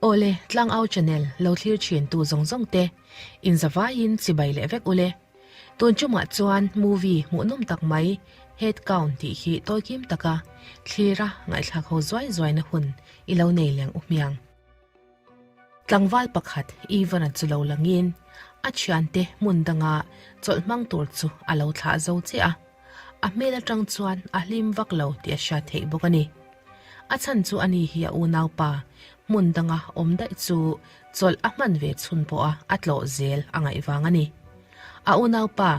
Awle, Tlangau Channel lo thlir thin tu zawng zawng te, inzavaiin chibai leh vek ule. Tun chumah chuan movie hmuhnawm tak mai Head Count tih hi tawikim taka thlira ngaihthlak ho zuai zuaina hun i lo nei leng u hmiang. Tlangval pakhat Ivan-a chu lo langin a thiante hmun danga chawlh hmang tur chu a lo thlah zo chiah a, a hmel atang chuan a hlim vak lo tih a hriat theih bawk a ni. A chhan chu ani hi a unaupa hmun danga awm daih chu chawlh a hman ve chhun pawha a tlawh zel a ngaih vang a ni. A unaupa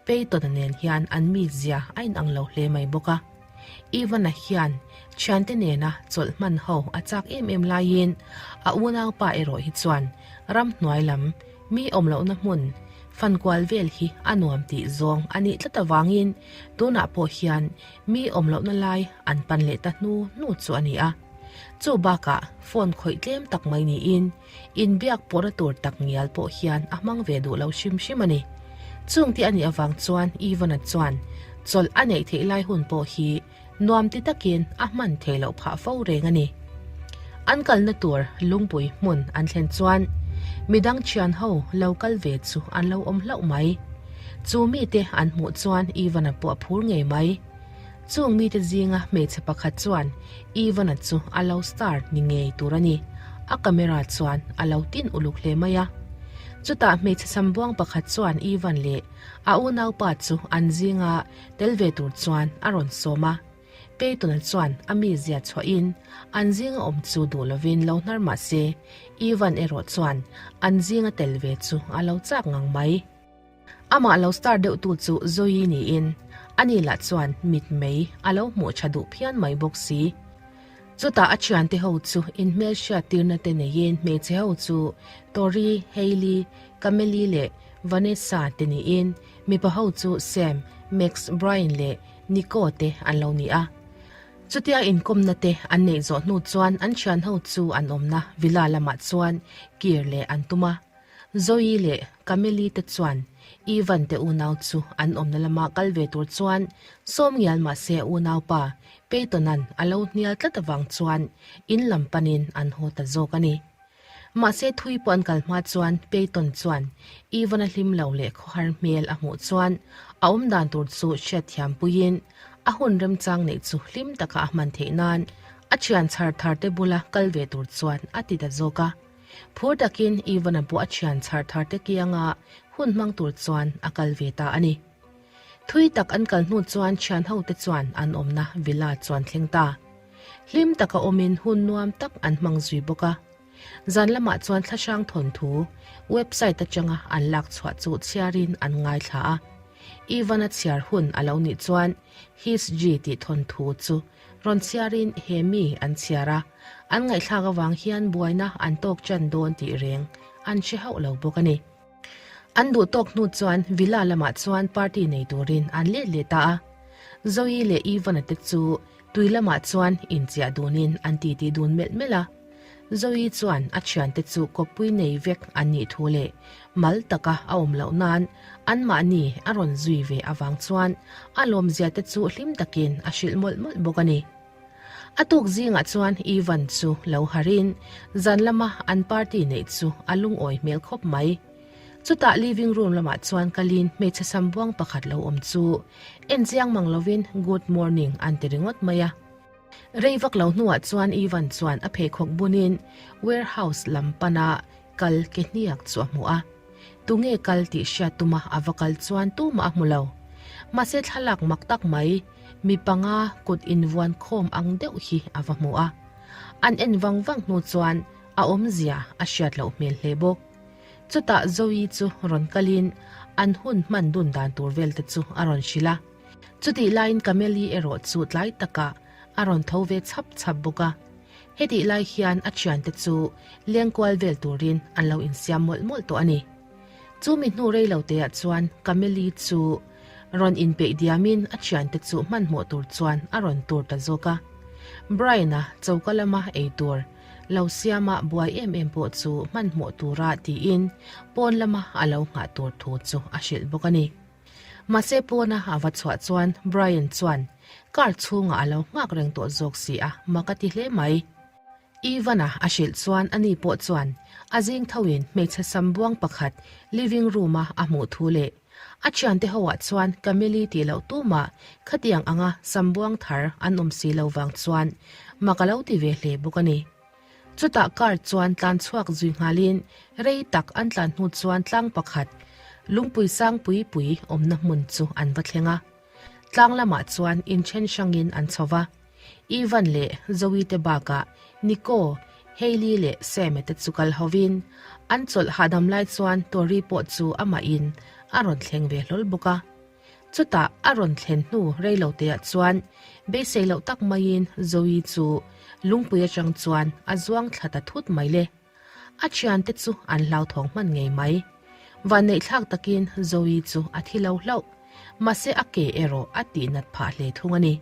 Peyton-a nen hian an mizia a inang lo hle mai bawk a. Ivan-a hian thiante nena chawlh hman ho a chak em em laiin a unaupa erawh hi chuan ramhnuai lam mi awm lohna hmun fankual vel hi a nuam tih zawng a nih tlat avangin tunah pawh hian mi awm lohna lai an pan leh ta hnu hnu chu a ni a. Chu bakah phone khawih tlem tak mai niin inbiak pawhna tur tak ngial pawh hian a hmang ve duh lo hrim hrim a ni. Chung te a nih avang chuan Ivan-a chuan chawlh a neih theih lai hun pawh hi nuam ti takin a hman thei loh phah fo reng a ni. An kalna tur lungpui hmun an thlen chuan midang thian ho lo kal ve chu an lo awm hlauh mai. Chu mite an hmuh chuan Ivan-a pawh a phur ngei mai. Chung mite zinga hmeichhe pakhat chuan Ivan-a chu a lo star ni ngei tur a ni. A camera chuan a lo tin uluk hle mai a. Chutah hmeichhe sambuang pakhat chuan Ivan leh a unaupa chu an zinga tel ve tur chuan a rawn sawm a. Peyton-a chuan a mizia chhuahin an zinga awm chu duh lovin lo hnar mah se, Ivan erawh chuan an zinga tel ve chu a lo chak ngang mai. Amah lo star deuhtu chu Zoe niin ani lah chuan mitmei a lo hmuh tha duh phian mai bawk si. Chutah a thiante ho chu inhmelhriat tirna te neiin hmeichhe ho chu Tori, Hailey, Cameli leh Vanessa te niin mipa ho chu Sam, Max, Brian leh Nico te an lo ni a. Chutia inkawmna te an neih zawh hnu chuan an thian ho chu an awmna villa lamah chuan kir leh an tum a. Zoe leh Camille te chuan Ivan te unau chu an awmna lama kal ve tur chuan sawm ngial mahse a unaupa Peyton-a'n a lo hnial tlat avang chuan in lam panin an haw ta zawk a ni. Mahse thui pawh an kal hma chuan Peyton chuan Ivan-a hlim lo leh khawhar hmel a hmuh chuan a awm dan tur chu hriatthiam puiin a hun remchang neih chu hlim taka a hman theih nan a thian chhar thar te bula kal ve tur chuan a ti ta zawk a. Phur takin Ivan-a pawh a thian chhar thar te kianga hun hmang tur chuan a kal ve ta a ni. Thui tak an kal hnu chuan thian ho te chuan an awmna villa chuan thleng ta. Hlim taka awmin hun nuam tak an hmang zui bawk a. Zan lamah chuan thlahrang thawnthu website atanga an lak chhuah chu chhiarin an ngaithla a. Ivan-a chhiar hun a lo nih chuan His-G tih thawnthu chu Rawn chhiarin he mi an chhiar a, an ngaihthlak avang hian buaina an tawk chan dawn tih reng an hre hauh lo bawk a ni. An duh tawk hnu chuan villa lamah chuan party nei turin an let leh ta a. Zoe leh Ivan-a te chu tui lamah chuan inchiah dunin an titi dun melh melh a. Zoe chuan a thiante chu kawppui nei vek an nih thu leh mal taka a awm loh nan anmahni a rawn zui ve avang chuan a lawmzia te chu hlim takin a hrilh mawlh mawlh bawk a ni. A tuk zingah chuan Ivan chu lo harin zan lama an party neih chu a lungawi hmel khawp mai. Chutah living room lamah chuan kalin hmeichhe sambuang pakhat lo awm chu en chiang mang lovin good morning an ti ringawt mai a. Rei vak lo hnuah chuan Ivan chuan a pheikhawk bunin warehouse lam pana kal ke hniak chu a hmu a. Tunge kal tih hriat tuma a va kal chuan tumah a hmu lo. Mahse thlalak mak tak mai, mi panga kut invuan khawm ang deuh hi a va hmu a. An en vang vang hnu chuan a awmzia a hriat loh hmel hle bawk. Chutah Zoe chu rawn kalin an hun hman dun dan tur vel te chu a rawn hrilh a. Chutih laiin Kameli erawh chu tlai takah a rawn tho ve chhap chhap bawk a. Hetih lai hian a thiante chu lengkual vel turin an lo insiam mawlh mawlh tawh a ni. Chu mi hnu rei lo teah chuan Kameli chu rawn inpeih diamin a thiante chu hmanhmawh tur chuan a rawn tur ta zawk a. Brian-a choka lama ei tur lo siama buai em em pawh chu hmanhmawh tura tiin pawn lama a lo nghah tur thu chu a hrilh bawk a ni. Mahse pawna a va chhuah chuan Brian chuan car chhungah a lo nghak reng tawh zawk si a, mak a ti hle mai. Ivan-a a hrilh chuan ani pawh chuan a zing thoin hmeichhe sambuang pakhat living room-a a hmuh thu leh a thiante hoah chuan Camille tih loh tumah khatiang anga sambuang thar an awm si lo vang chuan mak a lo ti ve hle bawk a ni. Chutah car chuan tlan chhuak zui nghalin rei tak an tlan hnu chuan tlang pakhat lungpui sang pui pui awmna hmun chu an va thleng a. Tlang lamah chuan inthen hrangin an chho va. Ivan leh Zoe te bakah Nico, Hailey leh Sam-a te chu kal hovin an chawlh hahdam lai chuan Tori pawh chu amahin a rawn thleng ve hlawl bawk a. Chutah a rawn thlen hnu reiloteah chuan beisei loh tak maiin Zoe chu lungpui atang chuan a zuang thla ta thut mai le. A thiante chu an hlauthawng hman ngei mai. Vanneihthlak takin Zoe chu a thi lo hlauh, mahse a ke erawh a tihnat phah hle thung a ni.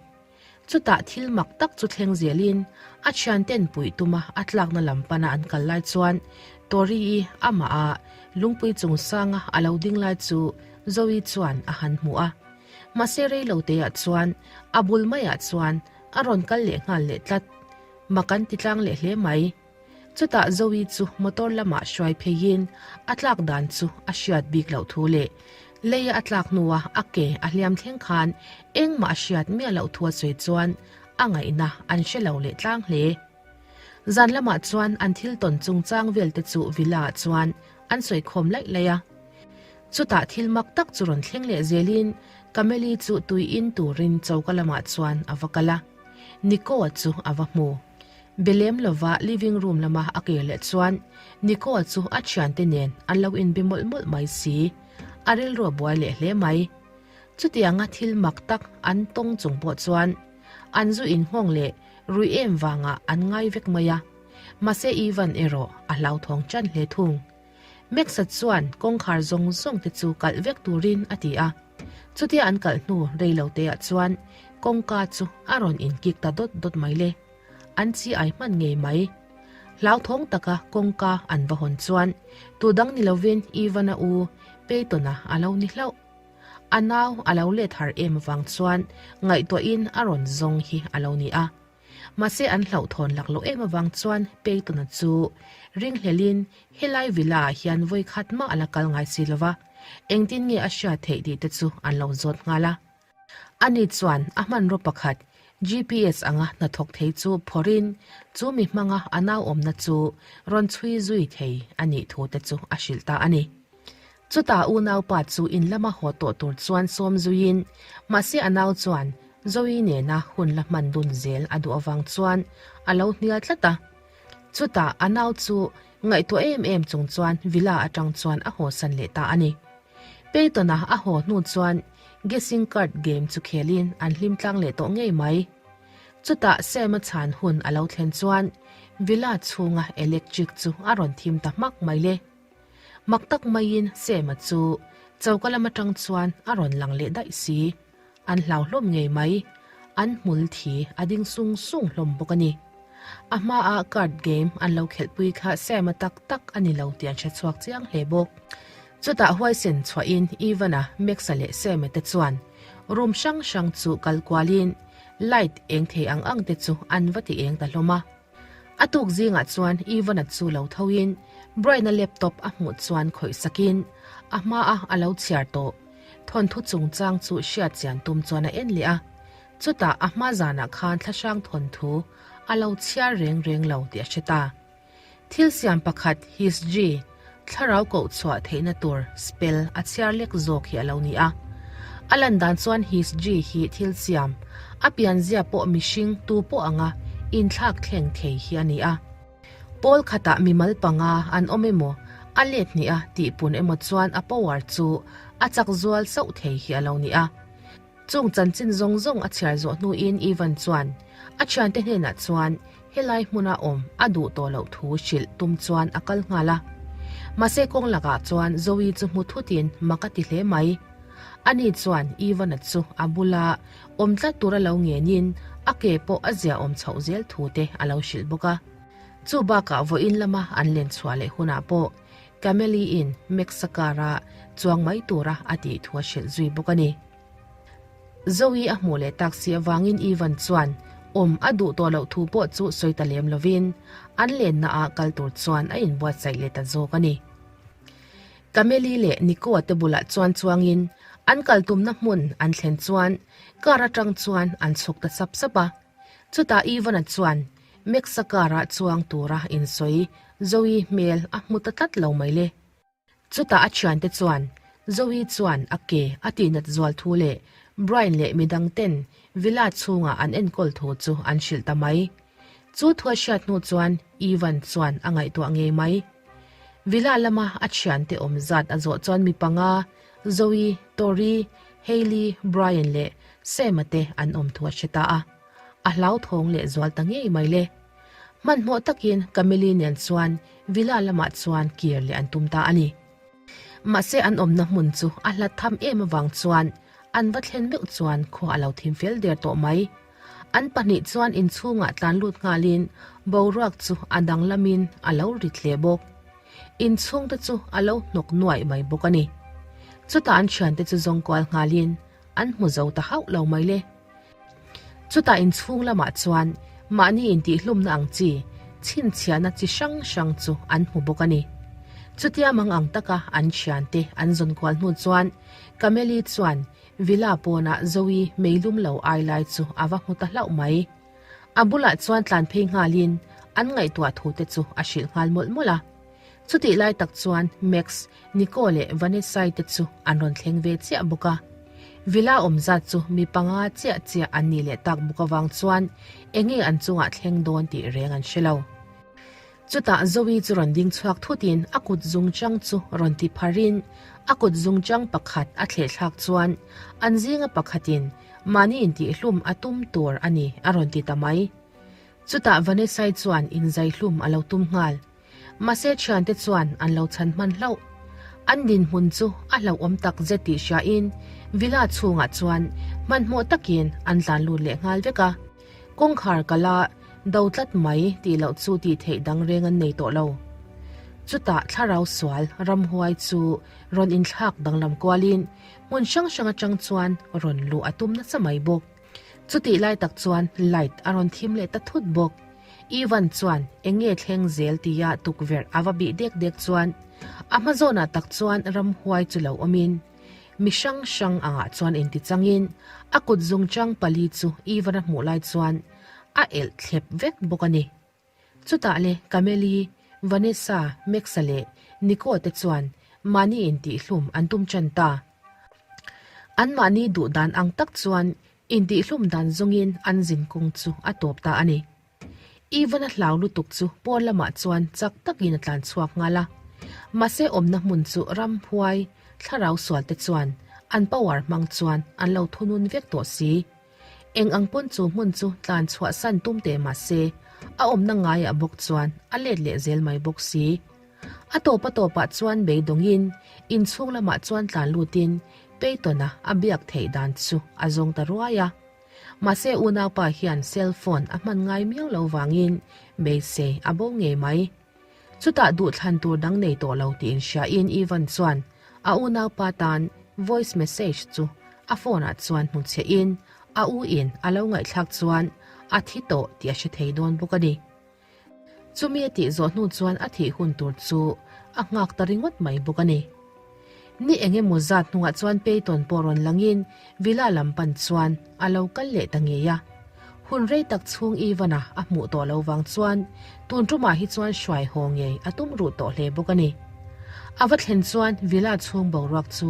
Chutah thil mak tak chu thleng zelin a thianten puih tuma a tlakna lam pana an kal lai chuan Tori-i amah a lungpui chung sanga a lo ding lai chu Zoe chuan a han hmu a. Mahse reiloteah chuan a bul maiah chuan a rawn kal leh nghal leh tlat. Mak an ti tlang leh hle mai. Chutah Zoe chu motor lamah hruai pheiin a tlak dan chu a hriat bik loh thu leh leia a tlak hnua a ke a hliam thleng khan engmah a hriat miah loh thu a sawi chuan a ngaihna an hre lo leh tlang hle. Zan lamah chuan an thil tawn chungchang vel te chu villa ah chuan an sawi khawm laih laih a. Chutah thil mak tak chu rawn thleng leh zelin Kameli chu tui in turin choka lamah chuan a va kal a, Nico-a chu a va hmu. Be lem lova living room lama a kir leh chuan Nicole chu a thiante nen an lo inbe mawlh mawlh mai si. A rilru a buai leh hle mai. Chutianga thil mak tak an tawng chung pawh chuan an zu inhawng leh rui em vangah an ngai vek mai a. Mahse Ivan erawh a hlauthawng tan hle thung. Max-a chuan kawngkhar zawng zawng te chu kalh vek turin a ti a. Chutia an kalh hnu rei lo te ah chuan kawngka chu a rawn inkik ta dawt dawt mai le. An chi ai hman ngei mai. Hlauthawng taka kawngka an va hawn chuan tu dang ni lovin Ivan-a u Peyton-a a lo ni hlauh. A nau a lo let har em avang chuan ngaihtuahin a rawn zawng hi a lo ni a. Mahse an hlauhthawn lak loh em avang chuan Peyton-a chu ringhlelin helai villa ah hian vawi khat mah a la kal ngai si lova, engtin nge a hriat theih tih te chu an lo zawt nghal a. Ani chuan a hmanraw pakhat GPS anga hnathawk thei chu phawrhin chu mi hmanga a nau awmna chu rawn chhui zui thei a nih thu te chu a hrilh ta a ni. Chutah unaupa chu in lama haw tawh tur chuan sawm zuiin mahse a nau chuan Zoe nena hun la hman dun zel a duh avang chuan a lo hnial tlat a. Chutah a nau chu ngaihtuah em em chung chuan villa atang chuan a hawsan leh ta a ni. Peyton-a a haw hnu chuan guessing card game chu khelin an hlim tlang leh tawh ngei mai. Chutah Sam-a chhan hun a lo thlen chuan villa chhunga electric chu a rawn thim ta hmak mai le. Mak tak maiin Sam-a chu choka lam atang chuan a rawn lang leh daih si. An hlau hlawm ngei mai. An hmul thi a ding sung sung hlawm bawk a ni. A hmaa card game an lo khelhpui kha Sam-a tak tak a ni lo tih an hre chhuak chiang hle bawk. Chutah huaisen chhuahin Ivan-a, Max-a leh Sam-a te chuan room hrang hrang chu kal kualin light eng thei ang ang te chu an va ti eng ta hlawm a. A tuk zingah chuan Ivan-a chu lo thoin Brian-a laptop a hmuh chuan khawih sakin a hmaa a lo chhiar tawh thawnthu chungchang chu hriat chian tum chuan a en leh a. Chutah a hma zanah khan thlahrang thawnthu a lo chhiar reng reng lo tih a hre ta. Thil siam pakhat Hisji, thlarau koh chhuah theihna tur spell a chhiar lek zawk hi a lo ni a. A lan dan chuan Hisji hi thil siam, a pianzia pawh mihring tu pawh anga inthlak thleng thei hi a ni a. Pawl khatah mimal panga an awm emaw, a let hnih a tihpun emaw chuan a power chu a chak zual sauh thei hi a lo ni a. Chung chanchin zawng zawng a chhiar zawh hnuin Ivan chuan a thiante hnenah chuan helai hmuna awm a duh tawh loh thu hrilh tum chuan a kal nghal a. Mahse kawng lakah chuan Zoe chu hmu thutin mak a ti hle mai. Ani chuan Ivan-a chu a bula awm tlat tura lo ngenin a ke pawh a ziaawm chhoh zel thu te a lo hrilh bawk a. Chu bakah vawiin lama an len chhuah leh hunah pawh Cameli-in Mexacar-a chuang mai tura a tih thu a hrilh zui bawk a ni. Zoe a hmuh leh tak si avangin Ivan chuan Awm a duh tawh loh thu pawh chu sawi ta lem lovin an lenna ah kal tur chuan a inbuatsaih leh ta zawk a ni. Kameli leh Nikoa te bulah chuan chuangin an kal tumna hmun an thlen chuan car atang chuan an chhuk ta sap sap a. Chutah Ivan-a chuan Max-a car-ah chuang tura insawi Zoe hmel a hmu ta tlat lo mai le. Chutah a thiante chuan Zoe chuan a ke a tihnat zual thu leh Brian leh midang ten villa chhungah an enkawl thu chu an hrilh ta mai. Chu thu a hriat hnu chuan Ivan chuan a ngaihtuah ngei mai. Villa lama a thiante awm zat a zawh chuan mi panga, Zoe, Tori, Hailey, Brian leh Sam-a te an awm thu a hre ta a. A hlauthawng leh zual ta ngei mai le. Hmanhmawh takin Camille nen chuan villa lamah chuan kir leh an tum ta a ni. Mahse an awmna hmun chu a hlat tham em avang chuan an va thlen meuh chuan khua a lo thim fel der tawh mai. An pahnih chuan inchhungah tlan lut nghalin boruak chu a danglamin a lo rit hle bawk. Inchhungte chu a lo hnawk nuaih mai bawk a ni. Chutah an thiante chu zawng kual nghalin an hmu zo ta hauh lo mai le. Chutah inchhung lamah chuan mahni intihhlumna ang chi chhinchhiahna chi hrang hrang chu an hmu bawk a ni. Chutia mang ang taka an thiante an zawn kual hnu chuan Kameli chuan Villa pawnah Zoe meilum lo ai lai chu a va hmu ta hlauh mai. A bulah chuan tlan phei nghalin an ngaihtuah thu te chu a hrilh nghal mawlh mawlh a. Chutih lai tak chuan Max, Nico leh Vanessa-i te chu an rawn thleng ve chiah bawk a. Villa awm zat chu mi panga chiah chiah an nih leh tak bawk avang chuan enge an chungah thleng dawn tih reng an hre lo. Chutah Zoe chu rawn ding chhuak thutin a kut zungchang chu rawn ti pharin a kut zungchang pakhat a thleh thlak chuan an zinga pakhatin mahni intihhlum a tum tur a ni a rawn ti ta mai. Chutah Vanessa-i chuan inzaihlum a lo tum nghal. Mahse thiante chuan an lo chhan hman hlauh. An dinhmun chu a hlauhawm tak zet tih hriain villa chhungah chuan hmanhmawh takin an tlan lut leh nghal vek a. Kawngkhar kala do tlat mai tih loh chu tih theih dang reng an nei tawh lo. Chutah thlarau sual ramhuai chu rawn inthlak danglam kualin hmun hrang hrang atang chuan rawn luh a tum nasa mai bawk. Chutih lai tak chuan light a rawn thim leh ta thut bawk. Ivan chuan eng nge thleng zel tia tukverh a va bih dek dek chuan a hma zawnah tak chuan ramhuai chu lo awmin mi hrang hrang angah chuan inti changin a kut zungchang pali chu Ivan a hmuh lai chuan a elh thlep vek bawk a ni. Chutah le Kameli, Vanessa, Max-a leh Nico te chuan mahni intihhlum an tum tan ta. Anmahni duh dan ang tak chuan intihhlum dan zawngin an zin kawng chu a tawp ta a ni. Ivan a hlau lutuk chu pawn lamah chuan chak takin a tlan chhuak nghal a. Mahse awmna hmun chu ramhuai thlarau sual te chuan an power hmang chuan an lo thunun vek tawh si. Eng ang pawn chu hmun chu tlan chhuah san tum teh mahse a awmna ngaiah bawk chuan a let leh zel mai bawk si. A tawp a tawpah chuan beidawngin inchhung lamah chuan tlan lutin Peyton-a a biak theih dan chu a zawng ta ruai a. Mahse unaupa hian cell phone a hman ngai miau lo vangin beisei a bo ngei mai. Chutah duhthlan tur dang nei tawh lo tih inhriain Ivan chuan a unaupa tan voice message chu a phone ah chuan hmu chhehin a u in a lo ngaihthlak chuan a thi tawh tih a hre thei dawn bawk a ni. Chumi a tih zawh hnu chuan a thih hun tur chu a nghak ta ringawt mai bawk a ni. Ni eng emaw zat hnungah chuan Peyton pawh rawn langin Villa lam pan chuan a lo kal leh ta ngei a. Hun rei tak chhung Ivan-a a hmuh tawh lo vang chuan tun tumah hi chuan hruai haw ngei a tum ruh tawh hle bawk a ni. A va thlen chuan Villa chhung boruak chu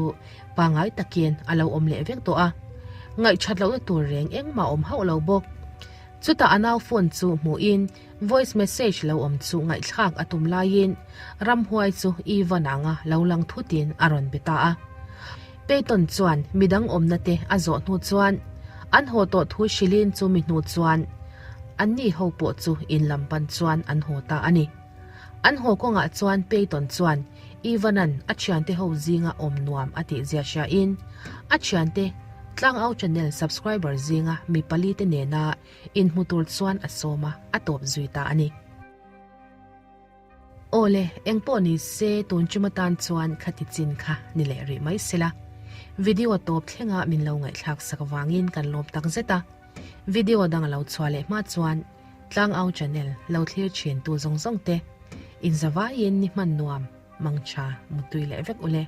pangngai takin a lo awm leh vek tawh a. Ngaihthat lohna tur reng engmah a awm hauh lo bawk. Chutah a nau phone chu hmuhin voice message lo awm chu ngaihthlak a tum laiin ramhuai chu Ivan anga lo lang thutin a rawn be ta a. Peyton chuan midang awmna te a zawh hnu chuan an haw tawh thu hrilhin chu mi hnu chuan anni ho pawh chu in lam pan chuan an haw ta a ni. An haw kawngah chuan Peyton chuan Ivan-a'n a thiante ho zinga awm nuam a tih zia hriain a thiante Tlangau Channel subscriber zinga mi pali te nena inhmu tur chuan a sawm a, a tawp zui ta a ni. Aw le, engpawh ni se tun chum atan chuan khati chin kha ni leh rih mai sela. Video tawp thlenga min lo ngaihthlak sak vangin kan lawm tak zet a. Video dang a lo chhuah leh hma chuan Tlangau channel lo thlir thin tu zawng zawng te inzavaiin ni hman nuam mangtha mutui leh vek ule.